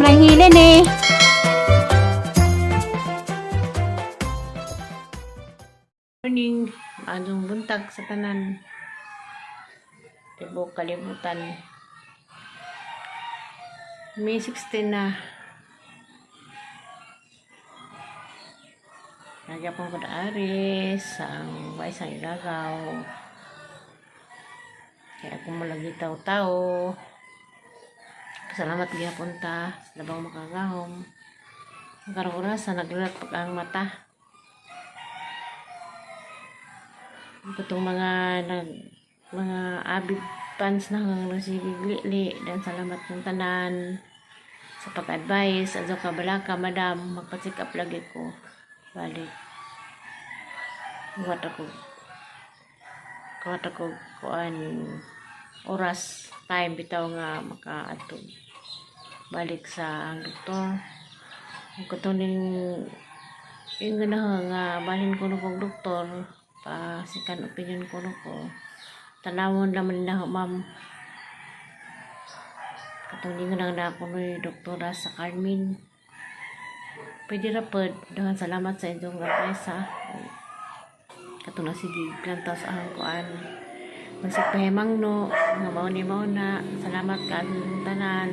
Imrang Hilene. Morning, anong buntag sa tanan. Tibuok kalibutan. May 16 na. Nagyapon ko na aris, ang baysang Ilagaw. Kaya ako malagi tao-tao. Salamat gyapon ta sa labang makagahom. Ang karong oras, naglulat pag ang mata. Katong mga nag mga avid fans na hanggang nasigigli dan salamat ng tanan sa pag-advise. Adto ka balaka, madam, magpa-check up lagi ko. Balik. Kuhat ako. Kuhat ako kuan oras time bitaw nga makaadto balik sa ang doktor. Ang katuning yung ganahan nga balhin ko no kong doktor pa second opinion ko no ko tanawon naman na ma'am katong di nga na ako ni doktora sa Carmen. Pwede ra pod. Daghang salamat sa inyong advice ha. Katong na sige plantaw sa ahang kuan magsigpahimang no nga mao ni mao na. Salamat ka tanan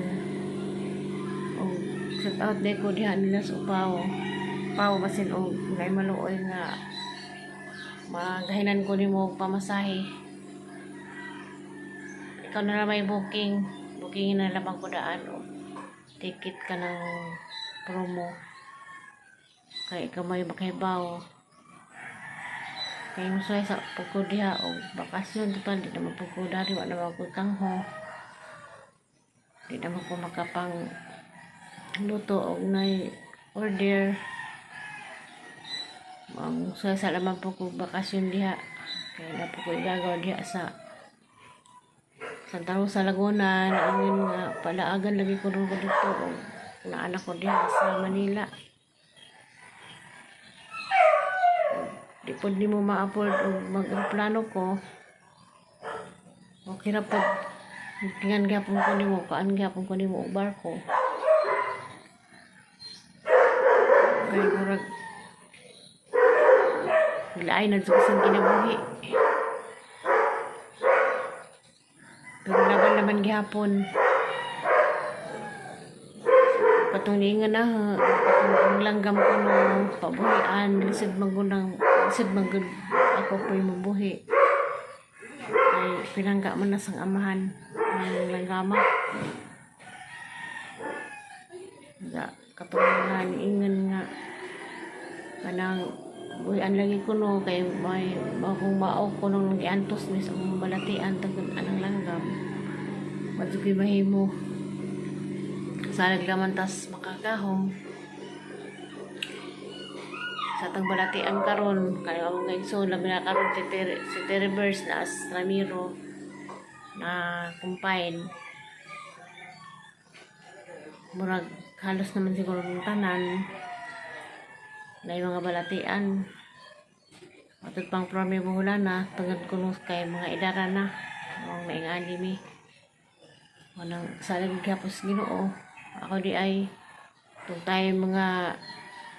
og shout out day ko diha nila sa upaw upaw basin og nay maluoy nga magahinan ko nimo og pamasahe. Ikaw na lang may booking, booking na lamang ko daan o ticket ka ng promo kay ikaw may makahibaw kay musuway sa pagko diha og bakasyon. Total di naman pagko dari, wa naman ko kangho, di naman ko makapang luto og nay order. Ang suway sa laman po ko bakasyon diha kaya na po ko igagaw diha sa Santa Rosa, Laguna. Naangin nga palaagan lagi ko ron ko dito og naanak ko diha sa Manila. Di pod nimo ma-afford og mag-eroplano ko. Okay ra pod, tingnan gyapon ko nimo, kaan gyapon ko nimo og barko kay murag lain na jud sa kinabuhi, pero laban naman gihapon. Katong niingan na ha, katong ang langgam ko no pabuhian, lisod man gud ang lisod man gud ako po'y mabuhi kay pinangga man na sang amahan ng langgama. Ga katong mga niingan nga kanang buhian lagi ko no kay may kung mao ko nung giantos ni sa akong balatian tagod anang langgam, wadto mahimo salag laman tas makagahom sa atang balatian karon kay among kaigsoon, labi na karon si Terry, si Terry Burns na as Ramiro na kumpain. Murag halos naman siguro ng tanan na yung mga balatian. Matod pang prami buhulana tungod kuno kay mga idara na ang naingani mi. Walang salag gyapos Ginoo. Ako di ay tung tayo mga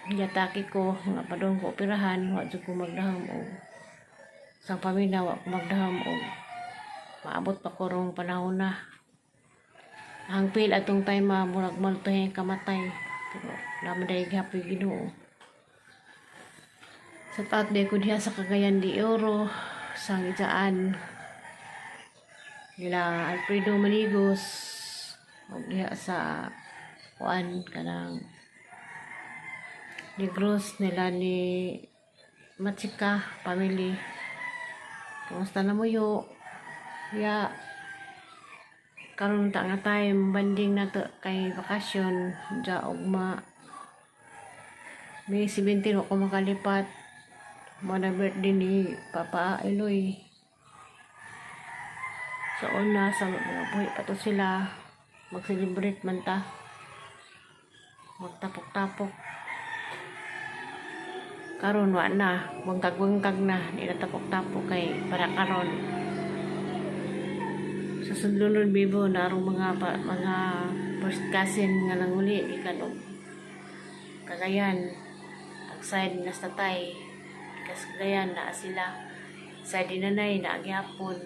yataki ko nga padung ko operahan, wa jud ko magdahom og sang pamilya, wa ko magdahom og maabot pa ko rong panahon na hangpil atong time ma murag maltuhin kamatay, pero naman dahil gihapoy Ginoo. Sa taat ko diha sa Cagayan de Oro sang ijaan nila Alfredo Manigos og diha sa kuan kanang Negros nila ni Machika family. Kumusta na mo yo ya karon ta nga time banding na to kay bakasyon ja ugma May 17 ako makalipat mo na birthday ni Papa Eloy. Sa una sa mga buhi pa to sila, mag-celebrate man ta, magtapok-tapok. Karon wa na, bangkag-bangkag na, di na tapok-tapok kay para karon. Sa Sundlonon Bibo narong mga mga first cousin nga nanguli gikan og Cagayan. Ang side nas tatay gikas Cagayan naa sila. Side ni nanay naa gihapon,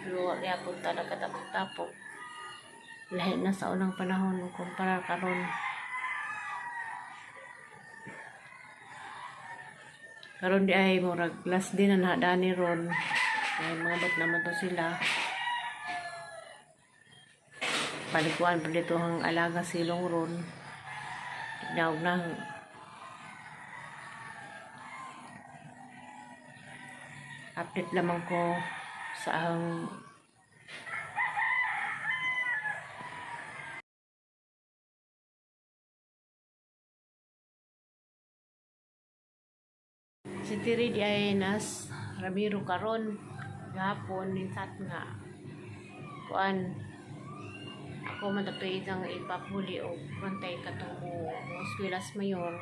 pero wa gihapon ta nagkatapok-tapok. Lahi na sa unang panahon kumpara karon. Karon di ay murag last day na dani ron. Kay mga bat naman to sila. Paliguan pa dito ang alaga silong ron. Daog na. Update lamang ko sa ang si Tiri di ay nas Ramiro karon gahapon ninsat nga kuan ako man dato isang ipapuli og bantay katong mo eskwela sa mayor.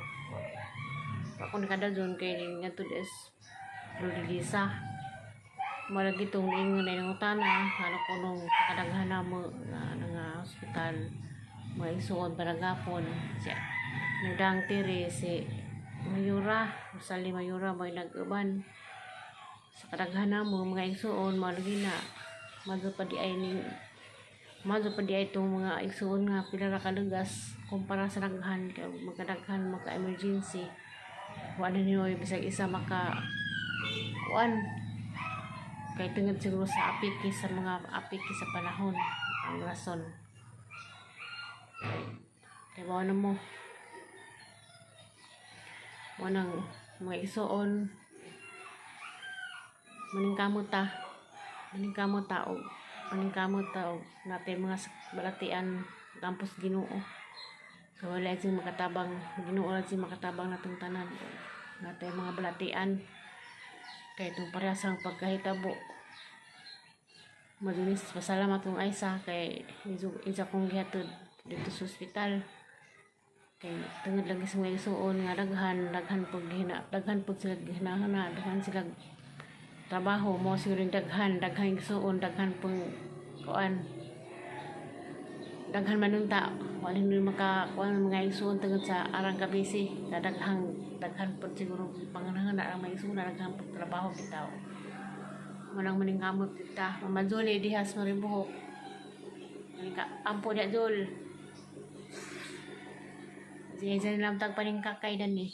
Ako nakadaljon kay ngadto is Florida. Malagi itong ingon na nangutana ano ko nung kadaghan na mo nga, nga hospital mga isuon para gapon siya nagdang tiri si Mayura Rosali Mayura may nag-uban sa kadaghan na mo mga igsuon. Malagi na madto pa di ay ning madto pa di ay itong mga igsuon nga pila ra kalugas kumpara sa daghan, kay magkadaghan maka emergency, wala niyo bisag isa maka kuan kay tungod siguro sa apiki, sa mga apiki sa panahon ang rason. Kay mao na mo mo nang mga igsuon, maningkamot ta og natay mga balatian campus Ginoo, kay wala sing makatabang. Ginoo ra sing makatabang natong tanan. Natay mga balatian kay itong parehas ang pagkahitabo. Madunis pasalamat kong Aisa kay isa kong gihatod dito sa ospital kay tungod lang sa mga igsuon nga daghan daghan pud gihina, daghan pud sila gihinahana, daghan sila trabaho mo siguro. Daghan daghan igsuon, daghan pud kuan, daghan man unta wala ni maka kuan mga igsuon tungod sa arang ka busy. Daghan daghan pud siguro panganahana ang mga igsuon, daghan pud trabaho bitaw. Manang maningkamot kita. Mama Julie dihas Maribuhok. Ka ampo dia Jul. Sige, dyan lang tag paningkakay dan ni.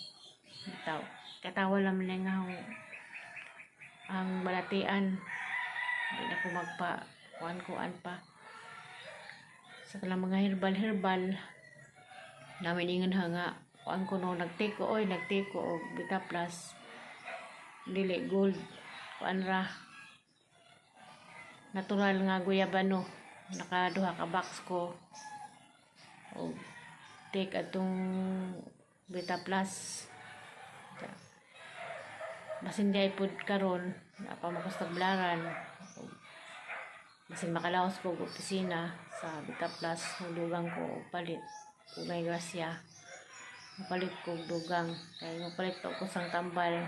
Bitaw. Katawa lang man nga ang balatian. Hindi na ko magpa kuan-kuan pa. Sa talang mga herbal-herbal namin ingon ha nga kuan ko no nagtiko oy, nagtiko og Beta Plus, dili gold, kuan ra, natural nga guyabano. Nakaduha ka box ko og take atong Beta Plus. Basin di ay pud karon pa makastaglaran, basin makalaos ko og opisina sa Beta Plus, dugang ko og palit ug may grasya mapalit ko og dugang kay mapalit pa ko sang tambal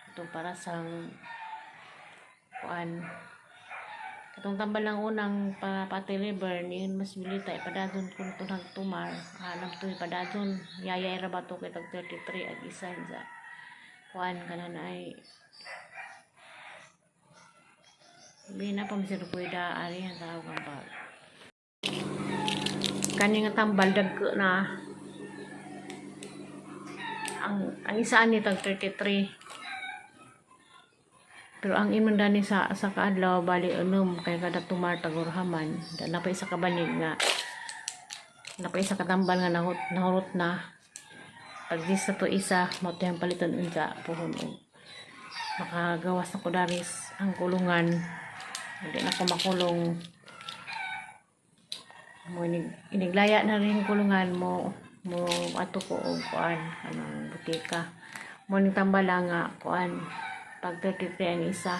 itong para sang kuan katong tambal lang unang para fatty liver niyon mas milita ipadadon ko to nagtumar alam to ipadadon yayay ra ba to kay tag 33 ag isa sa kuan kanan ay bina pa masir kuida ari ang tawag ang bag kani nga tambal dagko na ang isa ani tag 33, pero ang imong dani sa kaadlaw bali unom kay kada tumar tagurhaman da na pa isa ka banig nga na pa isa ka tambal nga nahurot na pag dis na to isa mao to yung paliton unsa puhon og makagawas na ko daris ang kulungan. Hindi na ko makulong mo iniglaya na rin kulungan mo mo ato ko og kuan anong butika mo ning tambala nga kuan pag 33 ang isa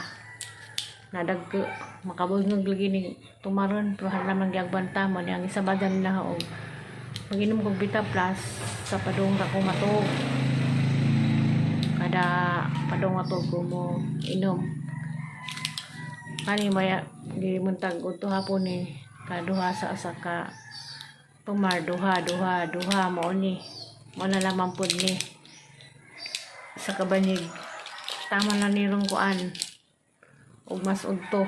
nadagko makabugngog lagi ni tumaron, pero hala man giagbanta mo ni ang isa badan na og maginom kog Beta Plus sa padung ra ko matuog. Kada padung ato ko mo inom. Kani maya gimuntag udto hapon ni kaduha sa usa ka tumar, duha duha duha, mao ni, mao na lamang pud ni sa kabanig. Tama na ni rong kuan ug mas udto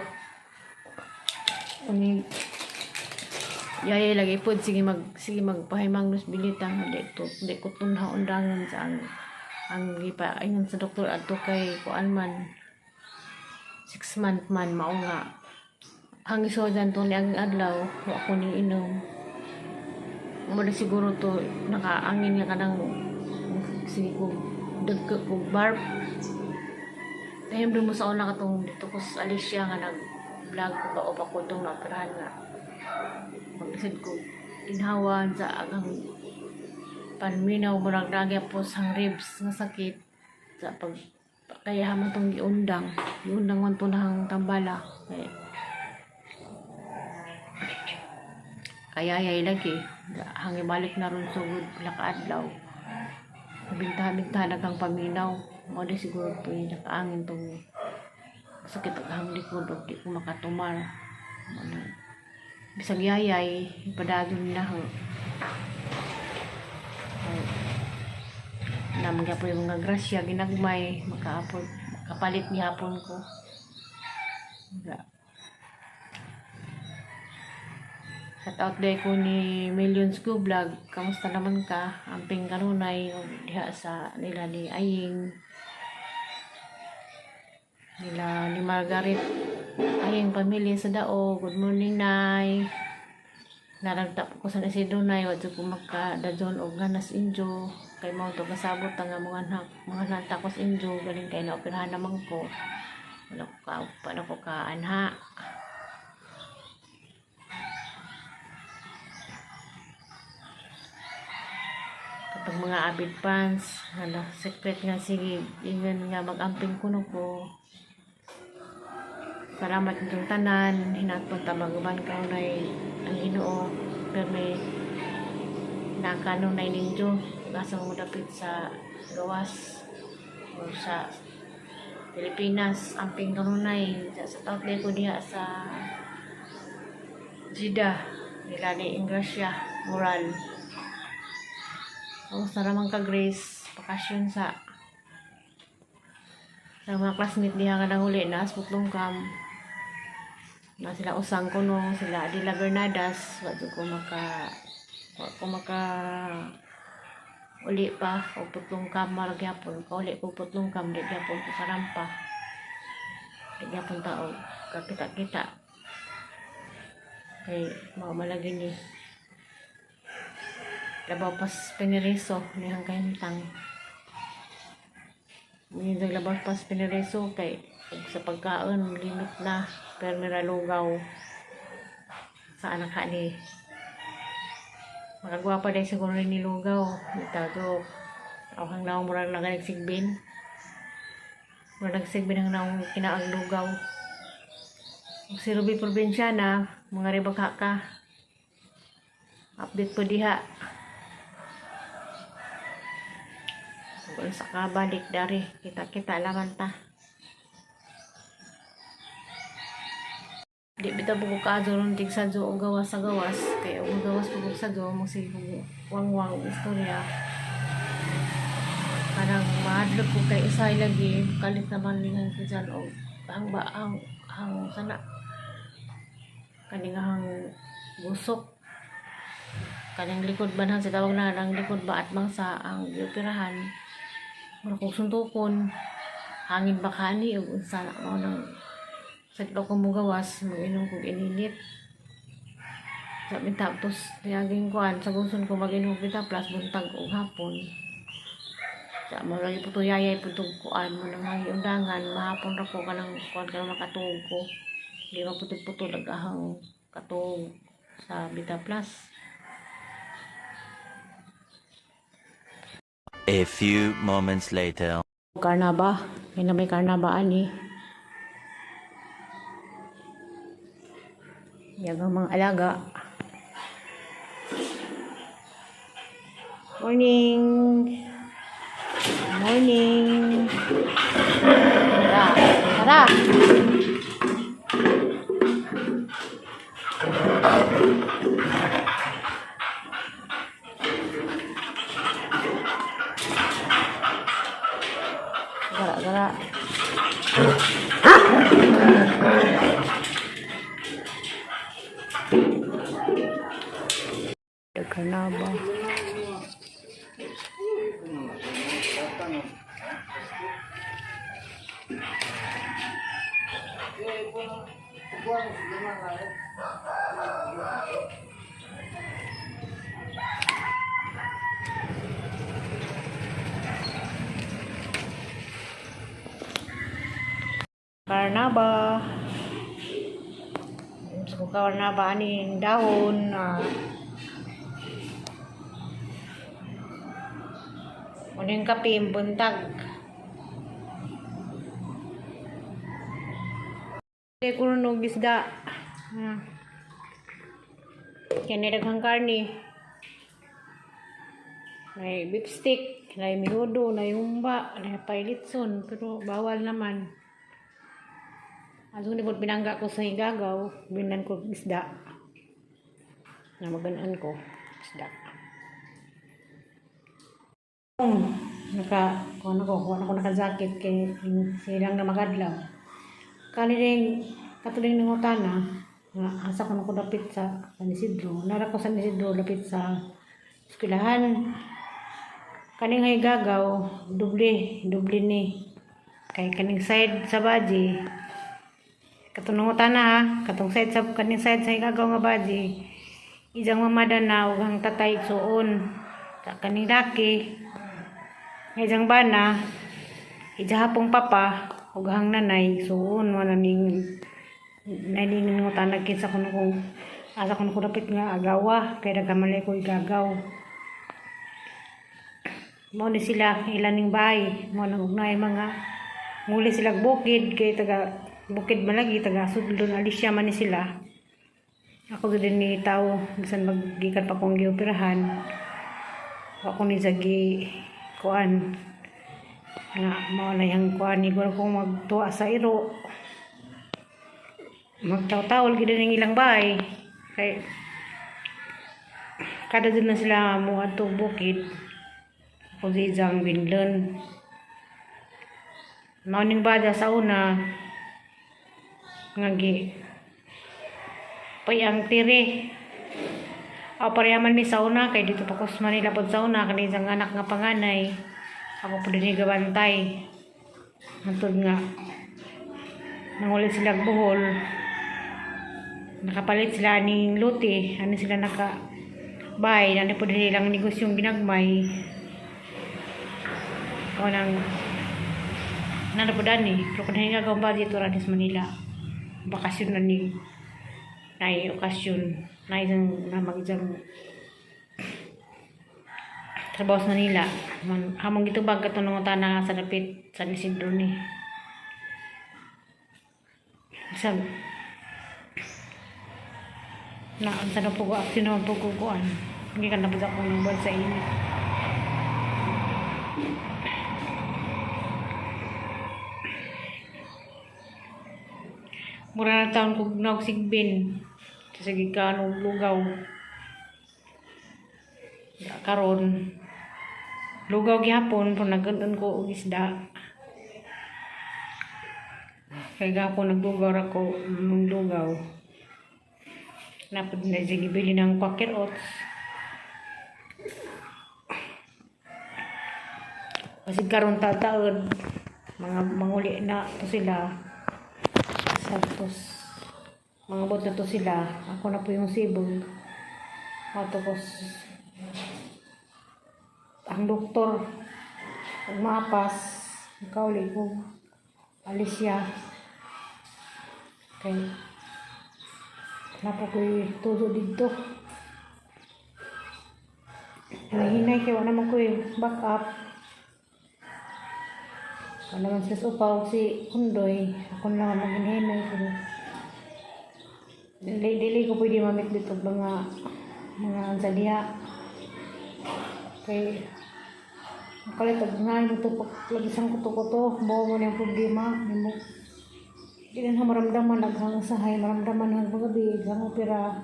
uni yaya lagi pod, sige magpahimang nos bilita nga di to di ko tunha undangan sa ang gipa ingon sa doktor adto kay kuan man, 6 month man, mao nga hangisodan to ni ang adlaw wa ko ni inom mo na. Siguro to nakaangin nga kanang sige ko dagko ko barf. Dahil mo sa una katong dito ko sa Alicia nga nag vlog ko ba o ba ko itong naoperahan nga maglisod ko ginhawan sa agang panminaw, murag nagya po sang ribs nga sakit sa pag kaya man tong giundang giundang man to nahang tambala kaya kaya yay lagi hangi balik na ron sugod pila ka adlaw, bintaha nagang paminaw mo di. Siguro to yung nakaangin tong sakit ang likod og di ko makatumar. Mao na bisag yayay padayon na ho. Ay, naman po yung mga grasya ginagmay makaapod makapalit ni hapon ko. Shout out day ko ni Millions Go Vlog. Kamusta naman ka? Amping kanunay og diha sa nila ni Aying. Nila ni Margaret. Aying pamilya sa Dao. Good morning, Nay. Naragtap ko sa Isidro, Nay. Wa ko makadadyon og ganas injo. Kay mao to kasabot nga mga anak takos injo. Galing kay na operahan naman ko. Wala ko ka, wala ko kaanha. Kapag mga avid fans, ano, secret nga sige, ingon nga mag-amping kuno ko. Salamat nitong tanan, hinatpon ta maguban kanunay ang Ginoo, pero may nakanunay ninyo, asa mo dapit sa gawas o sa Pilipinas, amping kanunay, sa taot ko diha sa Jeddah, nila ni Ingracia, Moral. Kamusta naman ka, Grace? Bakasyon sa mga classmate diha ka nang huli na asputlong kam. Na sila usang kuno, sila Adila Bernadas, wa ko maka uli pa og putlong kam marag gyapon. Kauli ko putlong kam, di gyapon ko karampa. Di gyapon tao kakita-kita. Kay mao malagi ni labaw pas piniriso nihang kahimtang. Minsan labaw pas piniriso kay ug sa pagkaon limit na pero miralugaw sa anak ka ni makagwapa dahil siguro ni lugaw itago ako hang naong murag na nagsigbin, murag nagsigbin ang naong kinaang lugaw. Ug si Ruby Provinciana, mga ribaka ka, update po diha. Kung sa kabalik dari kita-kita laman ta. Di bitaw po ko kaadto ron tig sadyo o gawas sa gawas kay og gawas po kog sadyo mo sige kog wangwang istorya. Parang mahadlok ko kay usay lagi kalit naman ni hang tiyan og hang ba ang hang sana kani nga hang gusok kaning likod ba sa tawag na ang likod ba at mangsa ang gioperahan, mura kog suntukon hangin ba kani ug unsa na mao nang sa ko mugawas mag-inom kog ininit sa tapos niaging kuan sa guson ko mag-inom og plus buntag ug hapon sa mo lagi po to yayay po tong kuan mo nang hangi undangan mahapon ra ko kanang kuan kanang makatuog ko di maputol-putol agahang katuog sa Vita Plus. A few moments later. Karnaba, may na may karnaba ani. Yagang mga alaga. Morning. Morning. Tara. Tara. Gara-gara. Daghan na ba? Karnaba. Sa ko karnaba aning dahon na uning kape buntag. Kay kuno og isda. Ah. Kaya daghang karne. May beef stick, may menudo, may humba, may pailitson, pero bawal naman. Ato ni binangga ko sa higagaw, binan ko isda. Na maganaan ko isda. Naka kuno ko, kuno ko naka jacket kay silang na magadlaw. Kani rin katuling ng utana nga asa ko ko dapit sa San Isidro. Nara ko San Isidro dapit sa eskwelahan. Kaning higagaw, doble, doble ni. Kay kaning side sa baji, katong utana ha, katong side sa kaning side sa higagaw nga baji, ijang mamada na ug ang tatay igsuon. Sa kaning laki, nga ijang bana, ija hapong papa ug ang nanay igsuon. Wala ning naning ngutana kinsa kuno kung asa kuno ko dapit nga agawa kay daghan man ko igagaw. Mao ni sila ilan ning bahay, mao nang ugnay mga nguli sila bukid kay taga bukid man lagi, taga Sudlon Alicia man ni sila. Ako gud ni tawo bisan maggikan pa kong gioperahan. Ako ni sagi kuan nga mao na yang kuan ni ko magtuwa sa iro. Magtaw-tawol gid ning ilang bahay kay kada dun na sila mo adto bukid. Ako si Jang Binlon. Mao ning bada sa una nga gi payang tiri. Aw pareha man mi sa una kay dito pa ko sa Manila pod sa una kani isang anak nga panganay. Ako pod ni gabantay. Hantod nga nanguli sila Bohol. Nakapalit sila ning luti, ani sila naka bay, ani pod nilang negosyong ginagmay. Ako nang nana pod ani, pero kung nga gawang budget ra sa Manila. Bakasyon na ni nay okasyon na isang na mag-isang trabaho sa Manila. Man, hamong gitubag katong nangutana sa dapit San Isidro ni. Sa na unsa na po ko action naman po ko kuan. Hindi ka na po ako nang buwan sa init. Mura na taon kog naog sigbin. Sige ka og lugaw. Ya, karon lugaw gihapon pero nagandon ko og isda. Kay gahapon naglugaw ra ko ng lugaw. Napod na siya gibili ng Quaker Oats. Kasi karon tataod mga manguli na to sila. Tapos mga bot na to sila. Ako na po yung sibog. Tapos ang doktor ug maapas kauli ko Alicia kay napo ko'y tudo didto. Nahinay kay wala man ko'y back up. Wala man sila upaw si Kundoy. Ako na lang ang maghinay pero dili dili ko pwede mamit dito mga mga ansa diha. Kay makalit og nga mo to lagisang kuto-kuto mo mo niyang problema nimo. Di na maramdaman, aghang usahay, maramdaman ang gabi, aghang opera,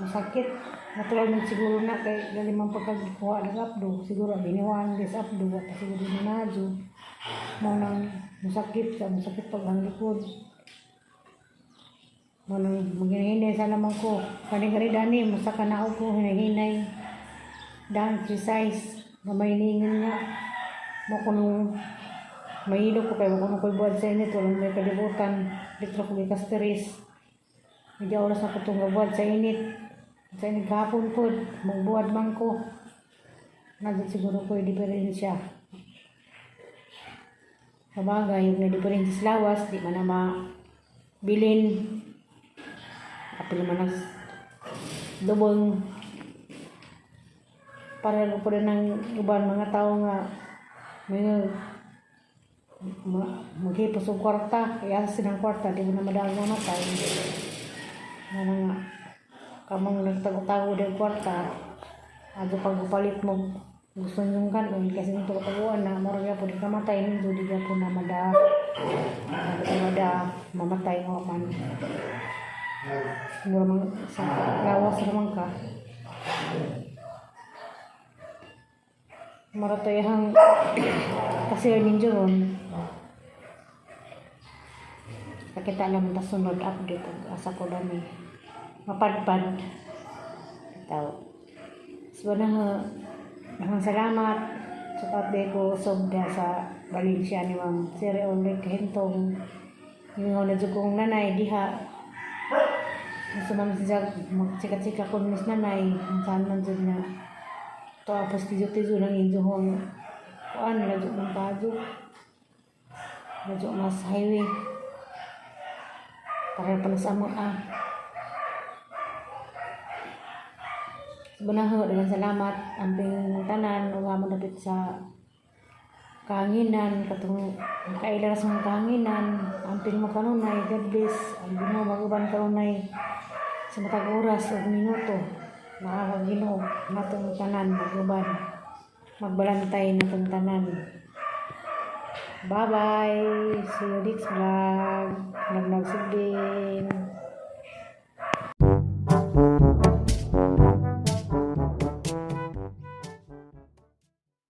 masakit. Natural man siguro na kay galimang pagkagkuha ng apdo, siguro biniwan des apdo, wa pa siguro ni. Mao nang masakit sa masakit pag ang likod. Mao nang maghinay sa naman ko. Kani kani dani, masaka na ako, hinay-hinay. Dan precise, gamay ningon nga. Mo kuno mahilo ko kay mo kuno ko'y buhat sa init, walang may kalibutan. Dito ko gikasteris. Medyo oras na ko itong buhat sa init. Sa init kahapon po, magbuhat man ko. Nandun siguro ko yung diferensya. Sabagay, yung na diferensya sa lawas, di man na mabilin. Apil man ang lubong. Para ko po rin ng uban mga tao nga may maghipos og kwarta, kaya silang kwarta, di mo na madaog mamatay. Ano nga, kamong nagtago-tago din kwarta, ato pag palit mo, gusto niyong kanon, kasi nung tago-taguan na, mura po di kamatay, ninyo di po na mada, mamatay mo man. Mura man, sa lawas naman ka. Maratay hang kasi ninyo ron. Nakita naman ta sunod update ug asa ko dani mapadpad tao. So na, daghang salamat sa update ko sobda sa Valencia ni Ma'am Sir Ulrich Hentong. Ingon na jud kong nanay diha. Gusto man siya magchika-chika kon mis nanay, saan man jud na to apos tijo-tijo nang injohong kuan radyo ng bajo. Radyo mas highway. Para pa na sa among ah. Sebenarnya dengan salamat amping tanan ug amo dapit sa kahanginan katong kaila sa mga kahanginan, amping mo kanunay. God bless ang Ginoo, mag-uban kanunay sa matag oras ug minuto. Naa Ginoo natong tanan, mag-uban, magbalantay natong tanan. Bye bye, see you next vlog. Nagnagsugdin.